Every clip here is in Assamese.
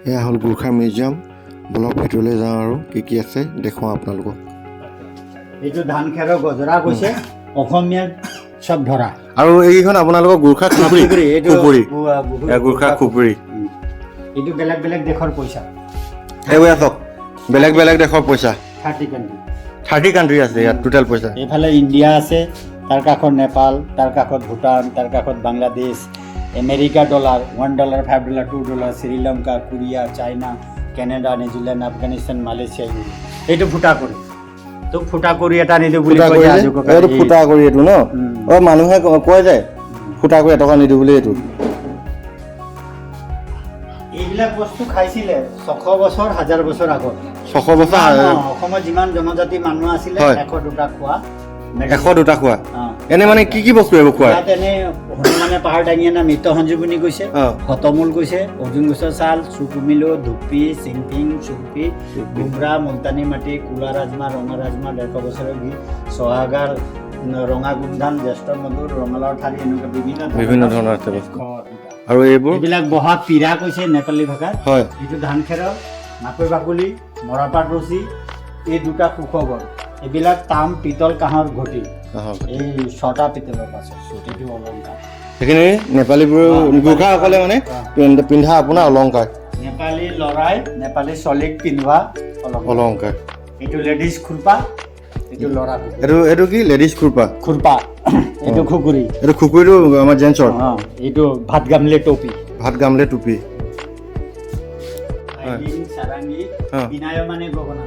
এয়া হ'ল গোৰ্খা মিউজিয়াম। বলক, ভিতৰলৈ যাওঁ আৰু কি কি আছে দেখুৱাওঁ আপোনালোকক। এইটো ধান খেৰৰ গজৰা কৈছে অসমীয়াত, চব ধৰা। আৰু এইকেইখন আপোনালোকৰ গোৰ্খা খুপুৰি? খুপুৰি, এইটো। খুপুৰি। এয়া গোৰ্খা খুপুৰি। এইটো বেলেগ বেলেগ দেশৰ পইচা। এইবোৰ চাওক, বেলেগ বেলেগ দেশৰ পইচা। 30 কাণ্ট্ৰি। 30 কাণ্ট্ৰি আছে ইয়াত টোটেল পইচা। এইফালে ইণ্ডিয়া আছে, তাৰ কাষত নেপাল, তাৰ কাষত ভূটান, তাৰ কাষত Bangladesh, America dollar, 1 dollar, 5 dollar, 2 dollar, Sri Lanka, Korea, China, Canada, New Zealand, Afghanistan, Malaysia, Europe. এইটো ফুটা কৰি, তোক ফুটা কৰি এটা নিদিওঁ বুলি ফুটা কয় কৰি যে যে, আজু ককাই। এইটো ফুটা কৰি এইটো ন? উম। অ, মানুহে কয় যে ফুটা কৰি এটকা নিদিওঁ বুলি এইটো। এইবিলাক বস্তু খাইছিলে 600 বছৰ, হাজাৰ বছৰ আগত। 600 বছৰ? অসমত যিমান জনজাতি মানুহ আছিলে, 102টা খোৱা। 102টা খোৱা? অ। এনে মানে কি কি বস্তু এইবোৰ খোৱা? ইয়াত এনে হনুমানে পাহাৰ দাঙি অনা মৃত সঞ্জীৱনী কৈছে, শতমূল কৈছে, অৰ্জুন গছৰ ছাল, চুকুমিলো, ধুপি, চিংফিং, চুৰপি, গুমৰা, মুলতানী মাটি, কোলা ৰাজমাহ, ৰঙা ৰাজমাহ, 150 বছৰৰ ঘি, চহাগাৰ, ৰঙা গোমধান, জ্যেষ্ঠ মধুৰ, ৰঙালাও ঠাৰি, এনেকুৱা বিভিন্ন। বিভিন্ন ধৰণৰ আছে বস্তু। 102টা। আৰু এইবোৰ? এইবিলাক বহা পীৰা কৈছে নেপালী ভাষাত। এইটো ধান খেৰৰ, মাকৈ বাকলি, মৰাপাট ৰছী, এই দুটা সুখবৰ। এইবিলাক তাম, পিতল, কাঁহৰ ঘটি। এই ছটা পিতলৰ পাছত এইটো অলংকাৰ। সেইখিনি নেপালীবোৰ, গোৰ্খাসকলে মানে পিন্ধা আপোনাৰ অলংকাৰ। নেপালী ল'ৰাই নেপালী ছোৱালীক পিন্ধোৱা অলংকাৰ। অলংকাৰ। এইটো লেডিজ খুৰপা, এইটো ল'ৰা খুকুৰি। এইটো কি লেডিজ খুৰপা? খুৰপা। এইটো খুকুৰি। এইটো খুকুৰিটো আমাৰ জেন্টছৰ। অ, এইটো ভাত গামলে টপি। ভাত গামলে টুপি। ভাইলিন, চাৰাংগী। বিনায় মানে গগনা।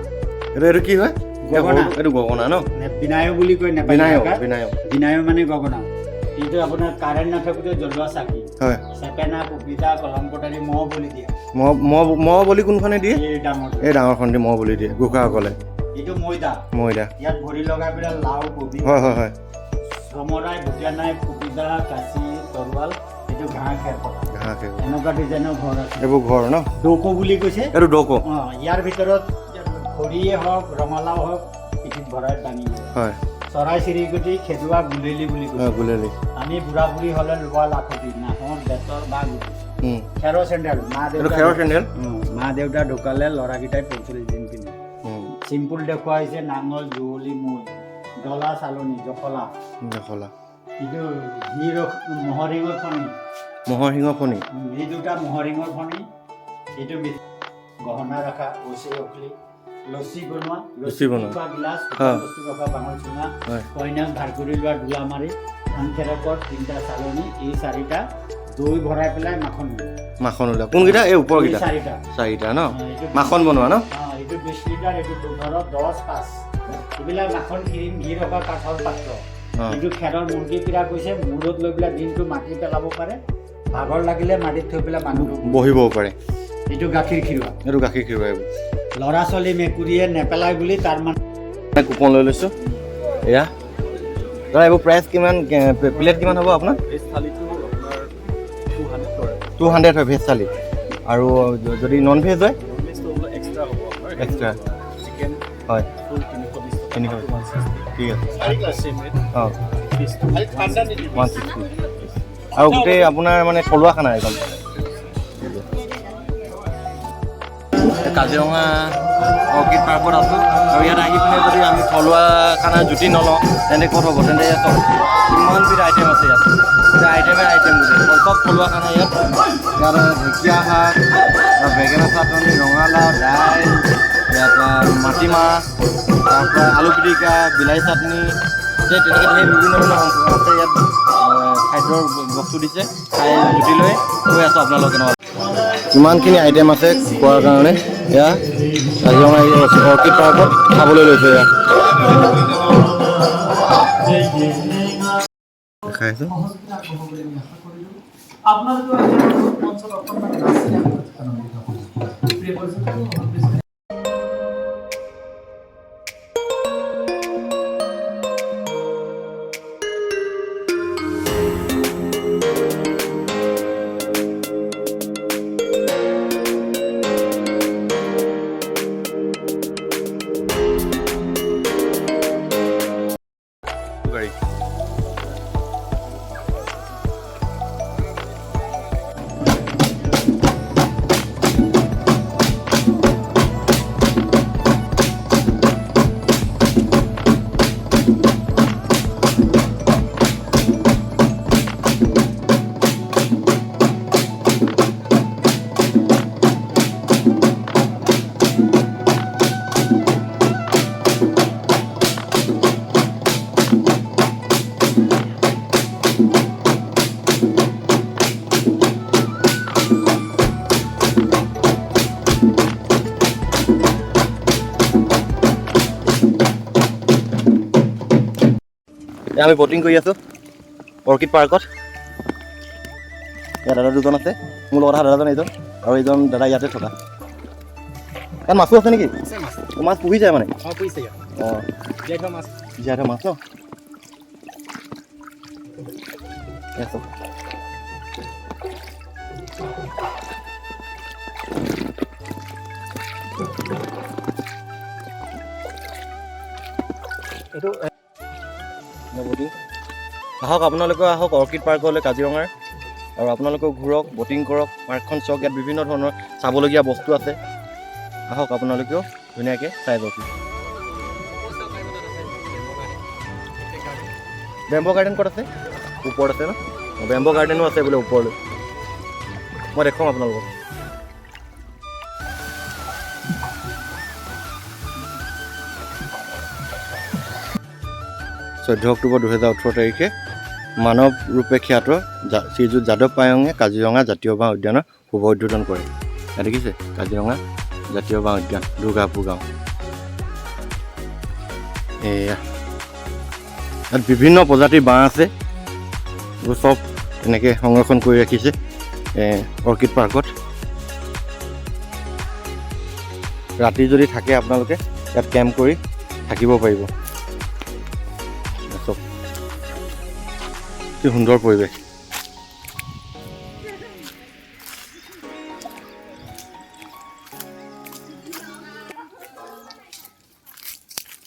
এইটো কি হয়? গগনা। এইটো গগনা ন? বিনায় বুলি কয় নেপালী বিনায়ক। ভাষাত। বিনায়ক। বিনায় মানে গগনা। এইটো আপোনাৰ কাৰেণ্ট নাথাকোঁতে জ্বলোৱা চাকি। চেপেনা, পপিতা, কলম, কটাৰী, মহ বলি দিয়া। মহ বলি কোনখনে দিয়ে? এই ডাঙৰটো। এই ডাঙৰখন দি মহ বলি দিয়ে গোৰ্খাসকলে। এইটো ময়দা। ময়দা। ইয়াত ভৰি লগাই পেলাই লাও, কবি। হয় হয় হয় চমৰাই, ভুটীয়া পপিতা, কাঁচি, তৰোৱাল। এইটো ঘাঁহ খেৰ কৰা। ঘাঁহ খেৰ। এনেকুৱা ডিজাইনৰ ঘৰ আছে। এইবোৰ ঘৰ ন? ডৌকো বুলি কৈছে। এইটো ডকো। অঁ, ইয়াৰ ভিতৰত খৰিয়ে হওক, ৰঙালাও হওক, পিঠিত ভৰাই দাঙি নিয়ে। চৰাই চিৰিকটি খেদোৱা গুলেলি বুলি কৈছে। গুলেলি। আমি বুঢ়া বুঢ়ী হ'লে লোৱা লাখুটি, নাহৰ, বেতৰ বা গুটি। খেৰৰ চেণ্ডেল, মা এইটো দেউতা খেৰৰ চেণ্ডেল। মা দেউতা ঢুকালে ল'ৰাকেইটাই 45 দিন পিন্ধে। চিম্পুল দেখুওৱা হৈছে, নাঙল, যুঁৱলি, মৈ, ডলা, চালনী, জখলা। জখলা। এইটো ঘি ৰস, ম'হৰ শিঙৰ ফণি। ম'হৰ শিঙৰ ফণি। এই দুটা ম'হৰ শিঙৰ ফণি। এইটো গহনা ৰখা ওচে অখলি, লচি বনোৱা। লচি বনোৱা। খোৱা গিলাচ, শুকান বস্তু ৰখা বাঁহৰ চুঙা। কইনাক ভাৰ কৰি লোৱা দোলা মাৰি, ধান খেৰৰ পৰত তিনিটা চালনী। এই চাৰিটা দৈ ভৰাই পেলাই মাখন ওলায়। মাখন ওলোৱা কোনকেইটা? এই এই ওপৰকেইটা? চাৰিটা। চাৰিটা ন? অ, এইটো মাখন বনোৱা ন? অ, এইটো 20 লিটাৰ, এইটো 15, 10, 5। এইবিলাক মাখন, ক্ৰীম, ঘি ৰখা কাঠৰ পাত্ৰ। এইটো খেৰৰ মুৰ্গী পীৰা কৈছে। মূৰত লৈ পেলাই দিনটো মাটি পেলাব পাৰে, ভাগৰ লাগিলে মাটিত থৈ পেলাই মানুহটো বহিবও পাৰে। এইটো গাখীৰ খিৰোৱা। এইটো গাখীৰ খিৰোৱা এইবোৰ। ল'ৰা ছোৱালী মেকুৰীয়ে নেপেলাই বুলি তাৰ মানে। কুপন লৈ লৈছোঁ। এয়া দাদা, এইবোৰ প্ৰাইচ কিমান? প্লেট কিমান হ'ব আপোনাৰ? ভেজ থালিটো আপোনাৰ 200 পৰে। 200 হয় ভেজ থালি। আৰু যদি নন ভেজ হয়? নন ভেজটো অলপ এক্সট্ৰা হ'ব আপোনাৰ। এক্সট্ৰা। চিকেন ফুল 320 টকা। 300। 160। ঠিক আছে। চেম ৰেট। ফিছটো 160। আৰু গোটেই আপোনাৰ মানে থলুৱা খানা একদম। কাজিৰঙা অৰ্কিড পাৰ্কত আছোঁ আৰু ইয়াত আহি পিনে যদি আমি থলুৱা খানা জুতি নলওঁ, তেন্তে ক'ত হ'ব? তেন্তে ইয়াত চাওক, কিমানবিধ আইটেম আছে ইয়াত। গোটেই আইটেমে আইটেম, গোটেই চব থলুৱা খানা ইয়াত। ইয়াত ঢেকীয়া শাক, বেঙেনা চাটনি, ৰঙালাও, দাইল, ইয়াত মাটিমাহ, তাৰপৰা আলু পিটিকা, বিলাহী চাটনি, সেই তেনেকৈ ধেৰ বিভিন্ন ধৰণৰ আছে ইয়াত। খাদ্যৰ বস্তু দিছে, খাই জুতি লৈ গৈ আছোঁ আপোনালোক কেনেকুৱা। ইমানখিনি আইটেম আছে খোৱাৰ কাৰণে। এয়া কাজিৰঙা এই অৰ্কিড পাৰ্কত খাবলৈ লৈছোঁ। এয়া দেখাই আছোঁ। সহযোগিতা আগবঢ়াব বুলি আমি আশা কৰিলোঁ। আপোনালোকেও আজি মঞ্চত অকণমান নাচি আমি আনন্দিত হ'ম। প্ৰিয় পৰ্যটক। গাড়ী। এতিয়া আমি ব'টিং কৰি আছোঁ অৰ্কিড পাৰ্কত। ইয়াত দাদা দুজন আছে, মোৰ লগত অহা দাদাজন এইজন আৰু এইজন দাদা ইয়াতে থকা। ইয়াত মাছো আছে নেকি? মাছ পুহি যায় মানে? অঁ, জীয়াই থোৱা মাছ ন। ব'টিং। আহক আপোনালোকেও আহক অৰ্কিড পাৰ্কলৈ কাজিৰঙাৰ, আৰু আপোনালোকেও ঘূৰক, ব'টিং কৰক, পাৰ্কখন চাওক। ইয়াত বিভিন্ন ধৰণৰ চাবলগীয়া বস্তু আছে। আহক আপোনালোকেও ধুনীয়াকৈ চাই যাওক। বেম্ব গাৰ্ডেন ক'ত আছে? ওপৰত আছে ন? বেম্ব গাৰ্ডেনো আছে বোলে ওপৰলৈ, মই দেখুৱাম আপোনালোকক। 14 অক্টোবৰ 2018 তাৰিখে মানৱ ৰূপে খ্যাত শ্ৰীযুত যাদৱ পায়ঙে কাজিৰঙা জাতীয় বাঁহ উদ্যানৰ শুভ উদ্বোধন কৰে। ইয়াত দেখিছে কাজিৰঙা জাতীয় বাঁহ উদ্যান, দুৰ্গাপুৰ গাঁও। এয়া ইয়াত বিভিন্ন প্ৰজাতিৰ বাঁহ আছে, এইবোৰ চব এনেকৈ সংৰক্ষণ কৰি ৰাখিছে অৰ্কিড পাৰ্কত। ৰাতি যদি থাকে আপোনালোকে ইয়াত কেম্প কৰি থাকিব পাৰিব। চব কি সুন্দৰ পৰিৱেশ।